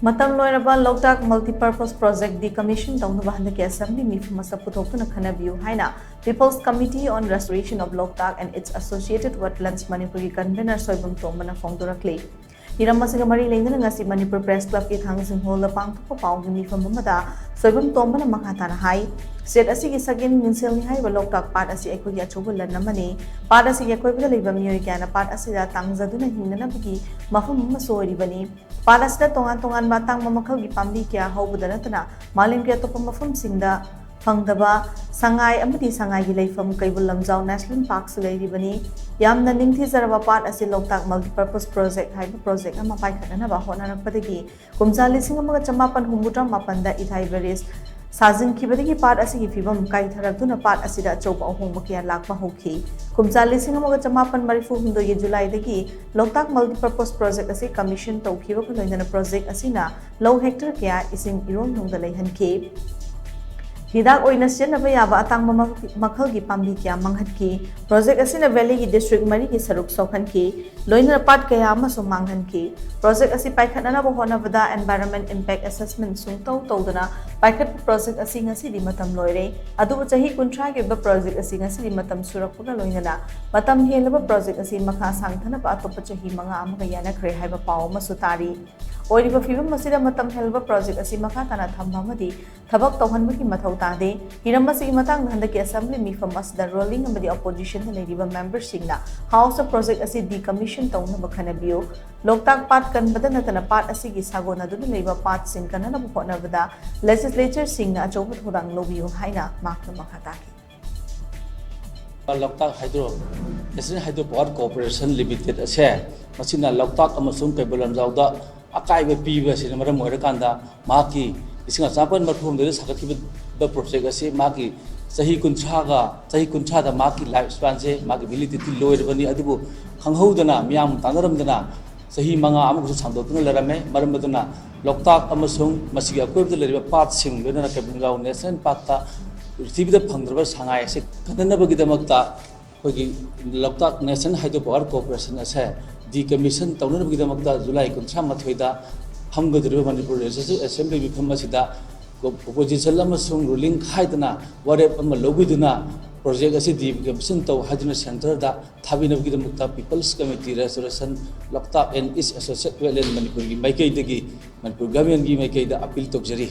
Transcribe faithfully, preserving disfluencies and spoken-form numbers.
ꯃꯇꯝ ꯂꯣꯏꯔꯕ ꯂꯣꯛꯇꯥꯛ Multipurpose Project decommission ꯇꯧꯅꯕ ꯍꯟꯗꯛꯀꯤ Assembly ꯃꯤꯐꯝ ꯑꯁꯤꯗ ꯄꯨꯊꯣꯛꯇꯨꯅ ꯈꯟꯅꯕꯤꯌꯨ ꯍꯥꯏꯅ People's Committee on Restoration of Loktak and its Associated Wetlands Manipurꯒꯤ Convener Soibam ꯇꯣꯝꯕꯅ ꯐꯣꯡꯗꯣꯔꯛꯂꯤ꯫ ꯍꯤꯔꯝ ꯑꯁꯤꯒ ꯃꯔꯤ ꯂꯩꯅꯅ ꯉꯁꯤ ꯃꯅꯤꯄꯨꯔ Press Clubꯀꯤ ꯊꯥꯡꯖꯤꯡ ꯍꯣꯜꯗ ꯄꯥꯡꯊꯣꯛꯄ ꯄꯥꯎꯒꯤ ꯃꯤꯐꯝ ꯑꯃꯗ ꯁꯣꯏꯕꯝ ꯇꯣꯝꯕꯅ ꯃꯈꯥ ꯇꯥꯅ ꯍꯥꯏ, State ꯑꯁꯤꯒꯤ ꯁꯛꯍꯦꯟ ꯃꯤꯡꯁꯦꯜꯅꯤ ꯍꯥꯏꯔꯤꯕ ꯂꯣꯛꯇꯥꯛ ꯄꯥꯠ ꯑꯁꯤ ꯑꯩꯈꯣꯏꯒꯤ ꯑꯆꯧꯕ ꯂꯟ ꯑꯃꯅꯤ꯫ ꯄꯥꯠ ꯑꯁꯤꯒꯤ ꯑꯀꯣꯏꯕꯗ ꯂꯩꯕ ꯃꯤꯑꯣꯏ ꯀꯌꯥꯅ ꯄꯥꯠ ꯑꯁꯤꯗ ꯇꯥꯡꯖꯗꯨꯅ ꯍꯤꯡꯅꯅꯕꯒꯤ ꯃꯐꯝ ꯑꯃꯁꯨ ꯑꯣꯏꯔꯤꯕꯅꯤ꯫ ꯄꯥꯠ ꯑꯁꯤꯗ ꯇꯣꯉꯥꯟ ꯇꯣꯉꯥꯟꯕ ꯑꯇꯥꯡꯕ ꯃꯈꯜꯒꯤ ꯄꯥꯝꯕꯤ ꯀꯌꯥ ꯍꯧꯕꯗ ꯅꯠꯇꯅ ꯃꯥꯂꯦꯝꯒꯤ ꯑꯇꯣꯞꯄ ꯃꯐꯝꯁꯤꯡꯗ ꯐꯪꯗꯕ ꯁꯉꯥꯏ ꯑꯃꯗꯤ ꯁꯉꯥꯏꯒꯤ ꯂꯩꯐꯝ ꯀꯩꯕꯨꯜ ꯂꯝꯖꯥꯎ National Parkꯁꯨ ꯂꯩꯔꯤꯕꯅꯤ꯫ ꯌꯥꯝꯅ ꯅꯤꯡꯊꯤꯖꯔꯕ ꯄꯥꯠ ꯑꯁꯤ ꯂꯣꯛꯇꯥꯛ Multipurpose Project ꯍꯥꯏꯕ project ꯑꯃ ꯄꯥꯏꯈꯠꯅꯅꯕ ꯍꯣꯠꯅꯔꯛꯄꯗꯒꯤ ꯀꯨꯝꯖꯥ ꯂꯤꯁꯤꯡ ꯑꯃꯒ ꯆꯃꯥꯄꯟ ꯍꯨꯝꯐꯨꯇꯔꯥ ꯃꯥꯄꯟꯗ ꯏꯊꯥꯏ ꯕꯦꯔꯦꯖ ꯁꯥꯖꯤꯟꯈꯤꯕꯗꯒꯤ ꯄꯥꯠ ꯑꯁꯤꯒꯤ ꯐꯤꯕꯝ ꯀꯥꯏꯊꯔꯛꯇꯨꯅ ꯄꯥꯠ ꯑꯁꯤꯗ ꯑꯆꯧꯕ ꯑꯍꯣꯡꯕ ꯀꯌꯥ ꯂꯥꯛꯄ ꯍꯧꯈꯤ꯫ ꯀꯨꯝꯖꯥ ꯂꯤꯁꯤꯡ ꯑꯃꯒ ꯆꯃꯥꯄꯟ ꯃꯔꯤꯐꯨ ꯍꯨꯝꯗꯣꯏꯒꯤ ꯖꯨꯂꯥꯏꯗꯒꯤ ꯂꯣꯛꯇꯥꯛ Multipurpose Project ꯑꯁꯤ commission ꯇꯧꯈꯤꯕꯒ ꯂꯣꯏꯅꯅ project ꯑꯁꯤꯅ ꯂꯧ hectare ꯀꯌꯥ ꯏꯁꯤꯡ ꯏꯔꯣꯡ ꯅꯨꯡꯗ ꯂꯩꯍꯟꯈꯤ꯫ ꯍꯤꯗꯥꯛ ꯑꯣꯏꯅ ꯁꯤꯖꯤꯟꯅꯕ ꯌꯥꯕ ꯑꯇꯥꯡꯕ ꯃꯈ-, ꯃꯈꯜꯒꯤ ꯄꯥꯝꯕꯤ ꯀꯌꯥ ꯃꯥꯡꯍꯟꯈꯤ꯫ Project ꯑꯁꯤꯅ valleyꯒꯤ district ꯃꯔꯤꯒꯤ ꯁꯔꯨꯛ ꯁꯣꯛꯍꯟꯈꯤ꯫ ꯂꯣꯏꯅꯅ ꯄꯥꯠ ꯀꯌꯥ ꯑꯃꯁꯨ ꯃꯥꯡꯍꯟꯈꯤ꯫ Project ꯑꯁꯤ ꯄꯥꯏꯈꯠꯅꯅꯕ ꯍꯣꯠꯅꯕꯗ environment impact assessment ꯁꯨꯡꯇꯧ ꯇꯧꯗꯅ ꯄꯥꯏꯈꯠꯄ project ꯑꯁꯤ ꯉꯁꯤꯗꯤ ꯃꯇꯝ ꯂꯣꯏꯔꯦ꯫ ꯑꯗꯨꯕꯨ ꯆꯍꯤ ꯀꯨꯟꯊ꯭ꯔꯥꯒꯤ ꯑꯣꯏꯕ project ꯑꯁꯤ ꯉꯁꯤꯗꯤ ꯃꯇꯝ ꯁꯨꯔꯛꯄꯒ ꯂꯣꯏꯅꯅ ꯃꯇꯝ ꯍꯦꯜꯂꯕ project ꯑꯁꯤ ꯃꯈꯥ ꯁꯥꯡꯊꯅꯕ ꯑꯇꯣꯞꯄ ꯆꯍꯤ ꯃꯉꯥ ꯑꯃꯒ ꯌꯥꯅꯈ꯭ꯔꯦ ꯍꯥꯏꯕ ꯄꯥꯎ ꯑꯃꯁꯨ ꯇꯥꯔꯤ꯫ ꯑꯣꯏꯔꯤꯕ ꯐꯤꯕꯝ ꯑꯁꯤꯗ ꯃꯇꯝ ꯍꯦꯜꯂꯕ project ꯑꯁꯤ ꯃꯈꯥ ꯇꯥꯅ ꯊꯝꯕ ꯑꯃꯗꯤ ꯊꯕꯛ ꯇꯧꯍꯟꯕꯒꯤ ꯃꯊꯧ ꯇꯥꯗꯦ꯫ ꯍꯤꯔꯝ ꯑꯁꯤꯒꯤ ꯃꯇꯥꯡꯗ ꯍꯟꯗꯛꯀꯤ assembly ꯃꯤꯐꯝ ꯑꯁꯤꯗ ruling ꯑꯃꯗꯤ oppositionꯗ ꯂꯩꯔꯤꯕ memberꯁꯤꯡꯅ Houseꯇ project ꯑꯁꯤ decommission ꯇꯧꯅꯕ ꯈꯟꯅꯕꯤꯌꯨ꯫ ꯂꯣꯛꯇꯥꯛ ꯄꯥꯠ ꯀꯟꯕꯗ ꯅꯠꯇꯅ ꯄꯥꯠ ꯑꯁꯤꯒꯤ ꯁꯥꯒꯣꯟꯅꯗꯨꯅ ꯂꯩꯕ ꯄꯥꯠꯁꯤꯡ ꯀꯟꯅꯅꯕ ꯍꯣꯠꯅꯕꯗ legislatureꯁꯤꯡꯅ ꯑꯆꯧꯕ ꯊꯧꯗꯥꯡ ꯂꯧꯕꯤꯌꯨ ꯍꯥꯏꯅ ꯃꯍꯥꯛꯅ ꯃꯈꯥ ꯇꯥꯈꯤ꯫ ꯂꯣꯛꯇꯥꯛ ꯍꯥꯏꯗ꯭ꯔꯣ National Hydro Power Corporation Limited ꯑꯁꯦ ꯃꯁꯤꯅ ꯂꯣꯛꯇꯥꯛ ꯑꯃꯁꯨꯡ ꯀꯩꯕꯨꯜ ꯂꯝꯖꯥꯎꯗ ꯑꯀꯥꯏꯕ ꯄꯤꯕ ꯑꯁꯤꯅ ꯃꯔꯝ ꯑꯣꯏꯔꯀꯥꯟꯗ ꯃꯍꯥꯛꯀꯤ ꯂꯤꯁꯤꯡ ꯑꯃ ꯆꯃꯥꯄꯟ ꯃꯔꯤꯐꯨ ꯍꯨꯝꯗꯣꯏꯗ ꯁꯥꯒꯠꯈꯤꯕ project ꯑꯁꯤ ꯃꯍꯥꯛꯀꯤ ꯆꯍꯤ ꯀꯨꯟꯊ꯭ꯔꯥꯒ, ꯆꯍꯤ ꯀꯨꯟꯊ꯭ꯔꯥꯗ ꯃꯍꯥꯛꯀꯤ life spanꯁꯦ, ꯃꯍꯥꯛꯀꯤ validity ꯂꯣꯏꯔꯕꯅꯤ꯫ ꯑꯗꯨꯕꯨ ꯈꯪꯍꯧꯗꯅ, ꯃꯤꯌꯥꯝ ꯇꯥꯟꯅꯔꯝꯗꯅ ꯆꯍꯤ ꯃꯉꯥ ꯑꯃꯒꯁꯨ ꯁꯥꯡꯗꯣꯛꯇꯨꯅ ꯂꯩꯔꯝꯃꯦ꯫ ꯃꯔꯝ ꯑꯗꯨꯅ ꯂꯣꯛꯇꯥꯛ ꯑꯃꯁꯨꯡ ꯃꯁꯤꯒꯤ ꯑꯀꯣꯏꯕꯗ ꯂꯩꯔꯤꯕ ꯄꯥꯠꯁꯤꯡ, ꯂꯣꯏꯅꯅ ꯀꯩꯕꯨꯜ ꯂꯝꯖꯥꯎ National Parkꯇ ꯄ꯭ꯔꯤꯊꯤꯕꯤꯗ ꯐꯪꯗ꯭ꯔꯕ ꯁꯉꯥꯏ ꯑꯁꯤ ꯀꯟꯅꯅꯕꯒꯤꯗꯃꯛꯇ ꯑꯩꯈꯣꯏꯒꯤ ꯂꯣꯛꯇꯥꯛ National Hydro Power Corporation ꯑꯁꯦ decommission ꯇꯧꯅꯅꯕꯒꯤꯗꯃꯛꯇ ꯖꯨꯂꯥꯏ ꯀꯨꯟꯊ꯭ꯔꯥ ꯃꯥꯊꯣꯏꯗ ꯐꯝꯒꯗꯧꯔꯤꯕ ꯃꯅꯤꯄꯨꯔ ꯂꯦꯖꯤꯁꯂꯦꯇꯤꯚ ꯑꯦꯁꯦꯝꯕ꯭ꯂꯤ ꯃꯤꯐꯝ ꯑꯁꯤꯗ ꯑꯣꯄꯣꯖꯤꯁꯟ ꯑꯃꯁꯨꯡ ꯔꯨꯂꯤꯡ ꯈꯥꯏꯗꯅ ꯋꯥꯔꯦꯞ ꯑꯃ ꯂꯧꯕꯤꯗꯨꯅ ꯄ꯭ꯔꯣꯖꯦꯛ ꯑꯁꯤ ꯗꯤꯀꯃꯤꯁꯟ ꯇꯧ ꯍꯥꯏꯗꯨꯅ ꯁꯦꯟꯇꯔꯗ ꯊꯥꯕꯤꯅꯕꯒꯤꯗꯃꯛꯇ peoples committee restoration Loktak and its associated wetland ꯃꯅꯤꯄꯨꯔꯒꯤ ꯃꯥꯏꯀꯩꯗꯒꯤ ꯃꯅꯤꯄꯨꯔ ꯒꯚꯔꯟꯃꯦꯟꯒꯤ ꯃꯥꯏꯀꯩꯗ ꯑꯄꯤꯜ ꯇꯧꯖꯔꯤ꯫